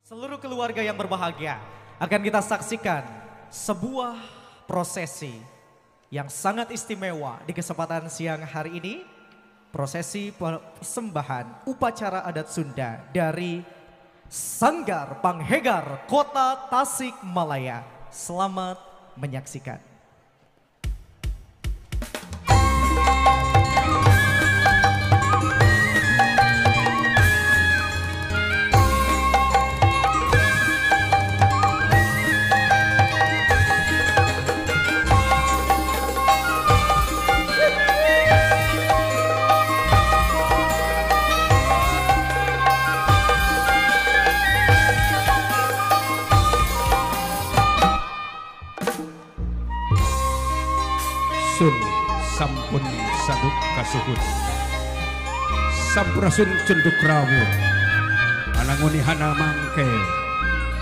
Seluruh keluarga yang berbahagia akan kita saksikan sebuah prosesi yang sangat istimewa di kesempatan siang hari ini. Prosesi persembahan upacara adat Sunda dari Sanggar Panghegar Kota Tasikmalaya. Selamat menyaksikan. Sun sampun saduk kasuhun sampurasun cunduk rawuh hananguni hana mangke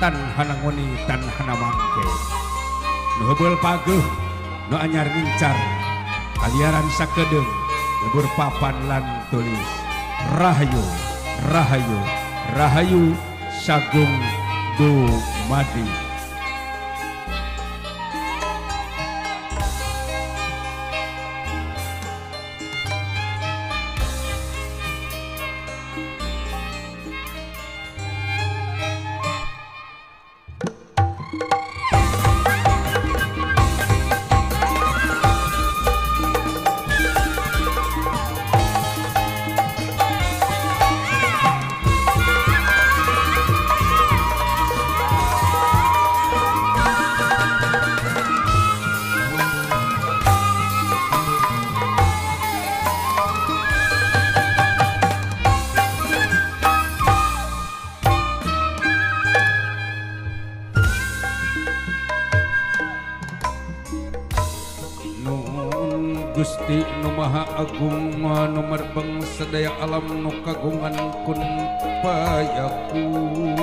tan hananguni tan hana mangke nu heubeul pageuh nu anyar ngincar kaliaran sakedeung lebur papan lan tulis rahayu rahayu rahayu sagung dumadi. Gusti nu Maha Agung nu merbeng sadaya alam nu kagungan kun payakun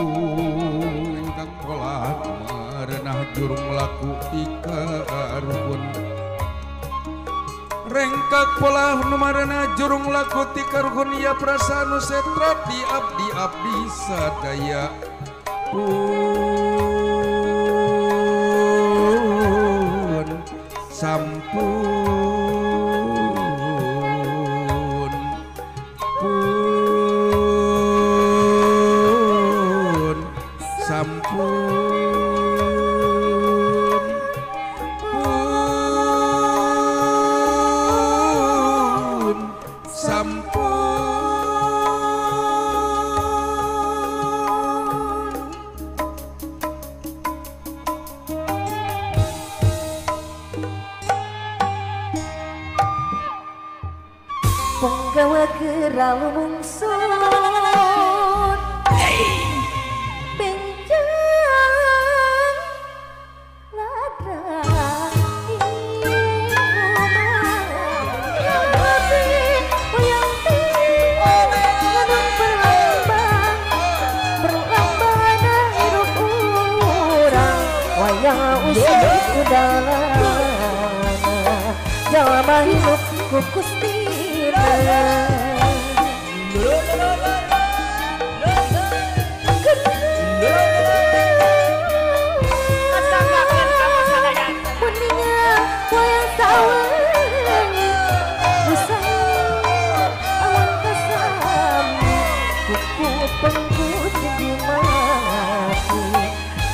ingkang polah marenah jurung laku tikaruhun rengkak polah nu marenah jurung laku tikaruhun ya prasanu setra di abdi abdi sadaya pun sampun sampun pun sampun. Penggawa keralu mungsut benjang ladra wayang usut udalana jalma hidup ku Gustina. Wayang sawengi busang awan kasami kuku pengkucing dimati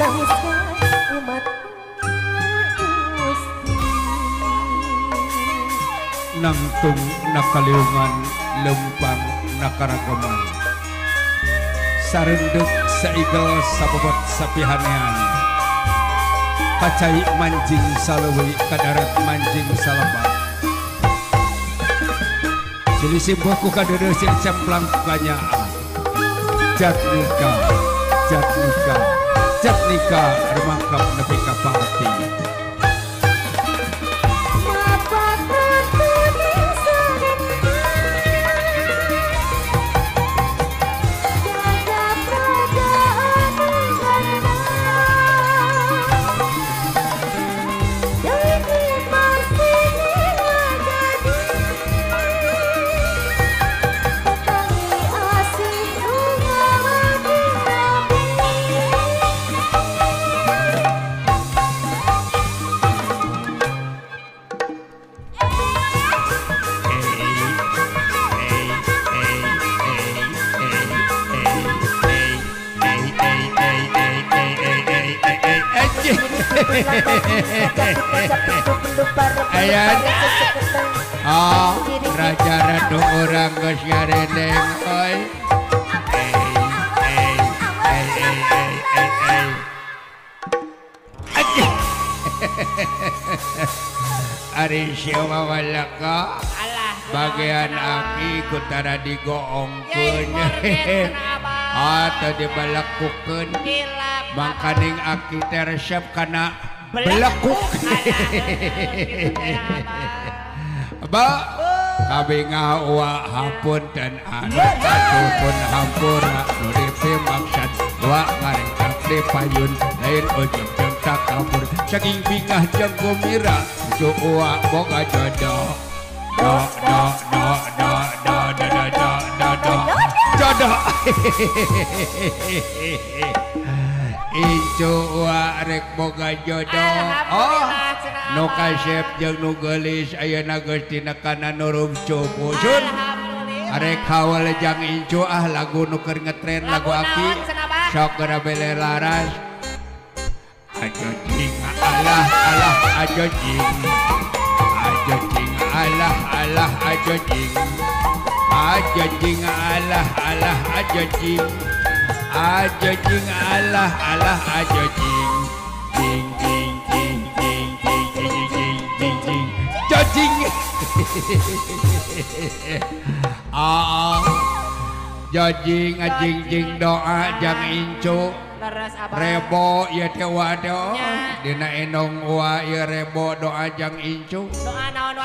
tangiskan umat Gusti. Nangtung nakaliungan lempang nakaragaman sarendek saigel sabobot sapihanean kacai manjing saleuwi kadarat manjing salebak silih simbuh ku kadeudeuh silih cemplang ku kanyaah jatnika jatnika jatnika rumangkap nepi ka pati. Asih Ayan. Ah, raja ratu urang geus ngarendeng euy. Ari siapa walaka bagian aki kutara digoongkeun atau dibalekukeun mangkaning aki teh resep kana belekuk. Ba kabingah wa hapunten anu pun hampura nu dipimaksad wa ngaringkak di payun lain ujug jeung takabur saking bingah jeung gumira cu uwa boga jodoh do do do do do do do do do jodoh. Incu uwa rek boga jodoh. Oh nu kasep jeung nu geulis ayeuna geus tinekana nurum cupu sun. Arek kawal jang incu ah lagu nu keur ngetren lagu aki sok geura bele laras. Ajo jing alah alah ajo jing, ajo jing alah alah ajo jing, ajo jing alah alah ajo jing, ajo jing alah alah ajo jing, jing jing jing jing jing jing jing jing jing jing. Ah, jojing ajing jing doa jang incu. Rebo ya teh waduh dina enong wa ya rebo doa jang incu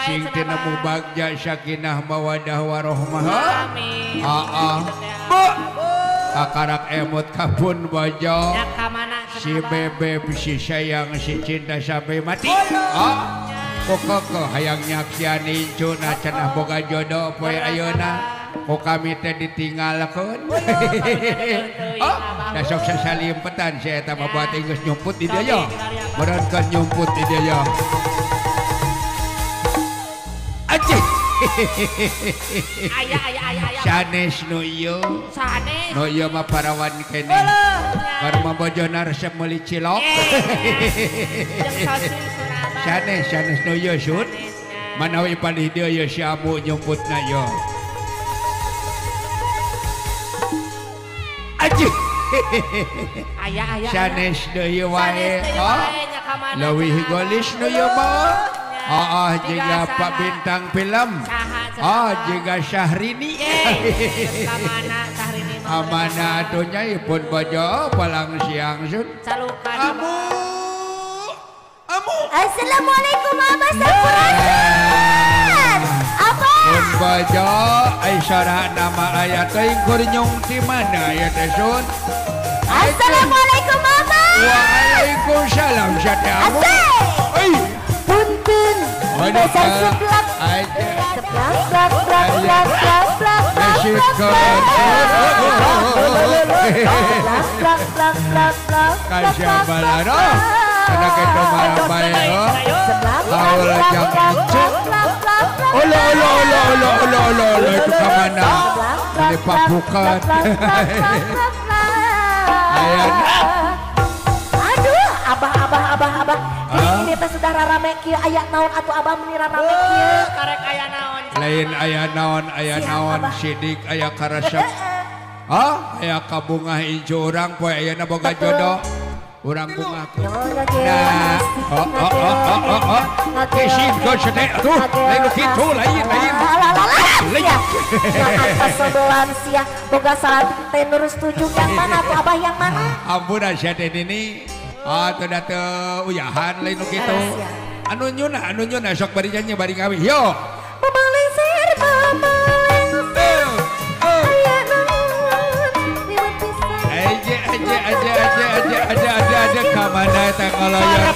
sing tinemu bagja sakinah mawadah warohmah. Amin. Aa bu kakarak emot kabun bojo si bebeb si sayang si cinta sampai mati. Ah pokok hayang nyaksian incu na cenah boga jodoh poe ayeuna ku kami teh ditinggalkeun. Oh, da sok sasalimpetan si eta mah buat geus nyumput di dieu yo. Meureunkeun nyumput di dieu yo. Acih. Aya aya aya aya. Sanes nu ieu. Sanes. Nu ieu mah parawan keneh. Keur mah bojona resep meuli cilok. Sanes sanes nu ieu sun. Manawi palih dieu ye si Amu nyumputna yo. Aduh. Aya aya. Sanes deui wae. Oh. Leuwih golis nu ieu mah. Heeh, jiga Pak bintang film. Oh, jiga Syahrini. Amana atuh nya pun bojo palang siang sun. Amu. Amu. Assalamualaikum Abah sampurasun. Abah. Pun bojo ai sora nama aya teuing keur nyung ti mana aya teh sun. Assalamualaikum Abah. Waalaikumsalam sia teh Amu. Euy. Punten. Dasar seblak. Seblak blak blak blak blak blak blak blak blak blak blak. Kasih balaro. Anak itu marah bae. Haul jang incu. Olo olo olo olo olo olo olo itu ka mana? Ini papukan. Aduh, abah abah abah abah. Ini teh sudah rarame kieu aya naon atuh abah meuni rarame kieu? Karek aya naon? Lain aya naon, aya naon sidik aya karesep. Ah, aya kabungah incu urang poe ayeuna boga jodoh. Urang bungahkeun. Nah, oh oh oh oh oh oh. Kisin kau sete tuh, lain nu kitu lain lain. Lain. Kasodoan sia boga salah teh nurus tujuh yang mana tuh abah yang mana? Ampun sia teh nini. Ah, teu da teu uyahan lain nu kitu. Anu nyuna sok bari nyanyi bari ngawi. Yo. Mamaleser mamaleser. Aya naon liwat pisan. Aja aja aja aja aja aja aja aja ka mana eta ngoloyor.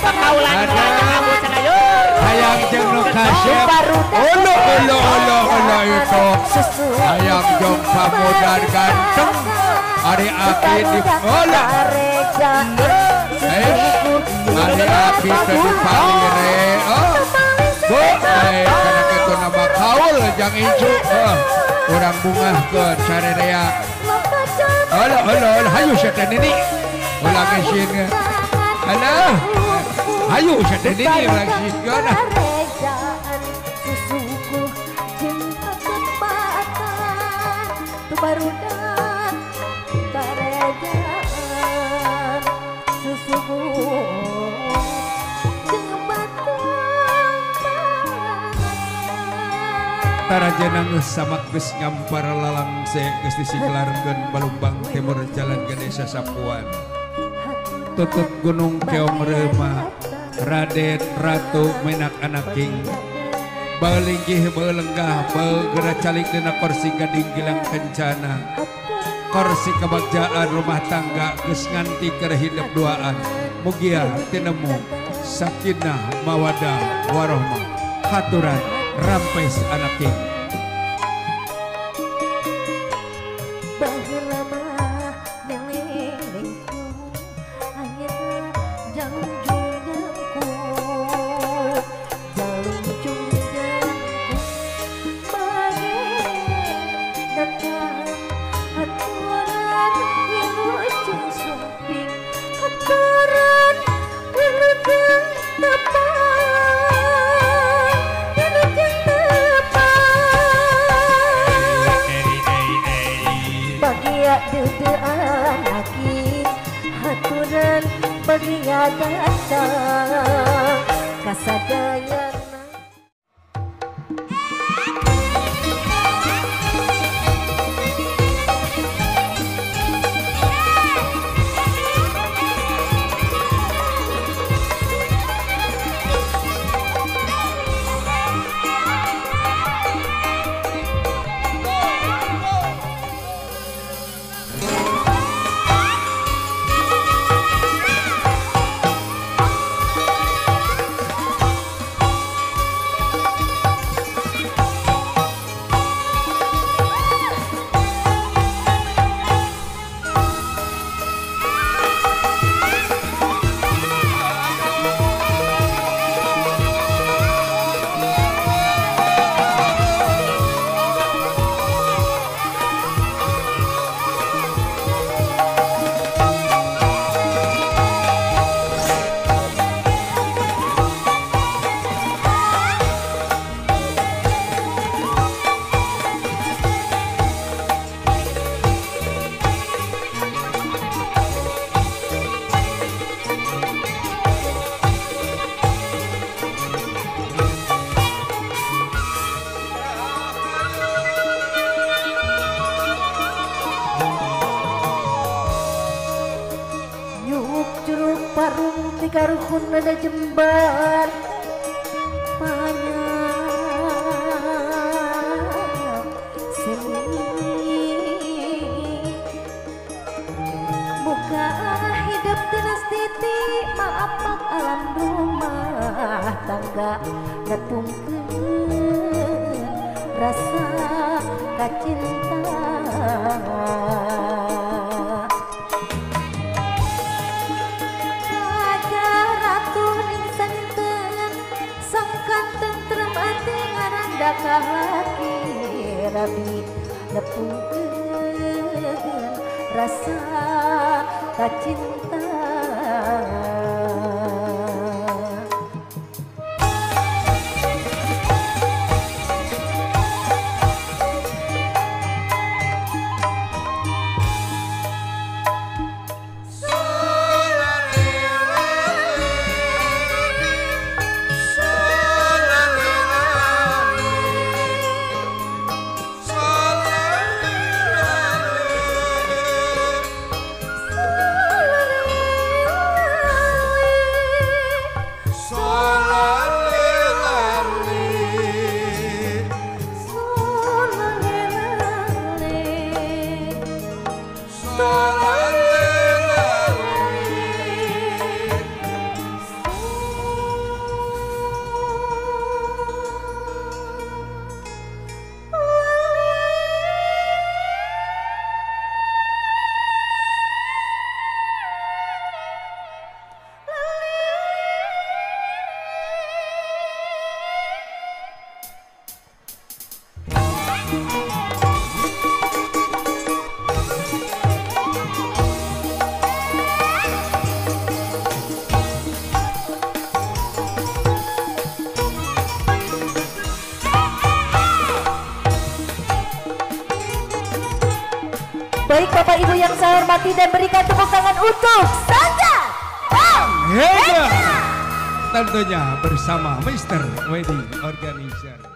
Hayang jeung nu kasep. Olo olo olo olo itu. Hayang jeung pamodar ganteng. Ari aki di olo. Ari aki teh dipalire. Oh. Bu, kana kitu nama kaul jang incu. Urang bungahkeun sarerea. Olo olo olo hayu setan ini. Ulah gesin. Alah. Hayu sia teh ini langsikeun. Susuku jeung ketepatan tu barudak barejaan susuku jeung batang Tarajana geus samak geus ngampar lalangse geus disiglarkeun Balumbang Timur Jalan Gede Sasapuan. Tutut Gunung Keong Reuma Raden Ratu Menak Anaking balinggih balenggah bagera calik dina kursi gading gilang kencana kursi kebagjaan rumah tangga geus nganti keur hidup duaan mugia tinemu sakinah mawadah warohmah haturan rampes anaking. Karuhun ada jembar panjang seni buka hidup dinasti maapak alam rumah tangga nepungkeun rasa kacinta. Laki rabi nepungkeun rasa kacinta. Baik Bapak Ibu yang saya hormati, dan berikan tepuk tangan untuk Sanggar Bang Hendra. Tentunya bersama Mr. Wedding Organizer.